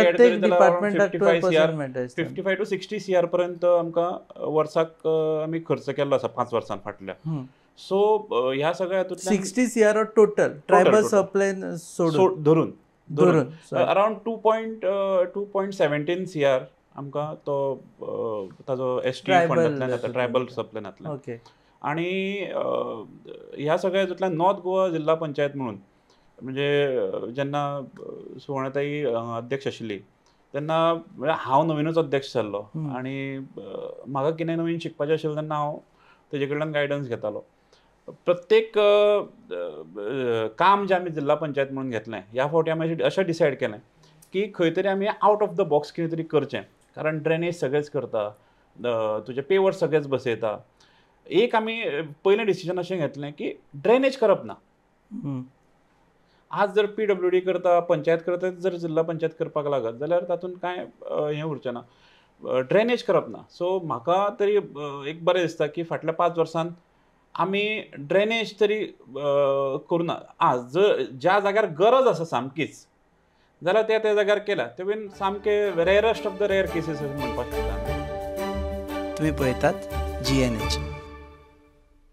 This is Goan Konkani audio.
एक ऍड प्रत्येक करीत जाल्यार डिपार्टमेंटाक 55 CR 12% मेळटा दिसता. 55 टू 60 CR पर्यंत आमकां वर्साक आमी खर्च केल्लो आसा 5 वर्सां फाटल्या. सो ह्या सगळ्या हातूंतल्यान 60 CR total tribal total. Sub plan सोडून धरून धरून अरावंड 2.17 CR आमकां तो ताजो एस टी फंडांतल्यान जाता, ट्रायबल सबप्लॅनांतल्यान. ओके. आणि ह्या सगळ्या हातूंतल्यान नॉर्थ गोवा जिल्हा पंचायत म्हणून म्हणजे जेन्ना सुवर्णताई अध्यक्ष आशिल्ली तेन्ना म्हणजे हांव नवीनूच अध्यक्ष जाल्लो आनी म्हाका कितें नवीन शिकपाचें आशिल्लें तेन्ना हांव तेजे कडल्यान गायडन्स घेतालो. प्रत्येक काम जें आमी जिल्हा पंचायत म्हणून घेतलें ह्या फावटी आमी अशें डिसायड केलें की खंय तरी आमी आवट ऑफ the box कितें तरी करचें, कारण ड्रेनेज सगळेच करता, तुजे पेवर सगळेच बसयता. एक आमी पयलें डिसिजन अशें घेतलें की ड्रेनेज करप ना. आज जर PWD करता, पंचायत करता, जर जिल्हा पंचायत करपाक लागत जाल्यार तातूंत कांय हें उरचें ना, ड्रेनेज करप ना. सो म्हाका तरी एक बरें दिसता की फाटल्या 5 वर्सांत आमी ड्रेनेज तरी करूं ना. आज जर ज्या जाग्यार गरज आसा सामकीच जाल्यार त्या त्या जाग्यार केल्या, ते बीन सामके rarest of the rare cases अशें म्हणपाक शकता. तुमी पळयतात GNH.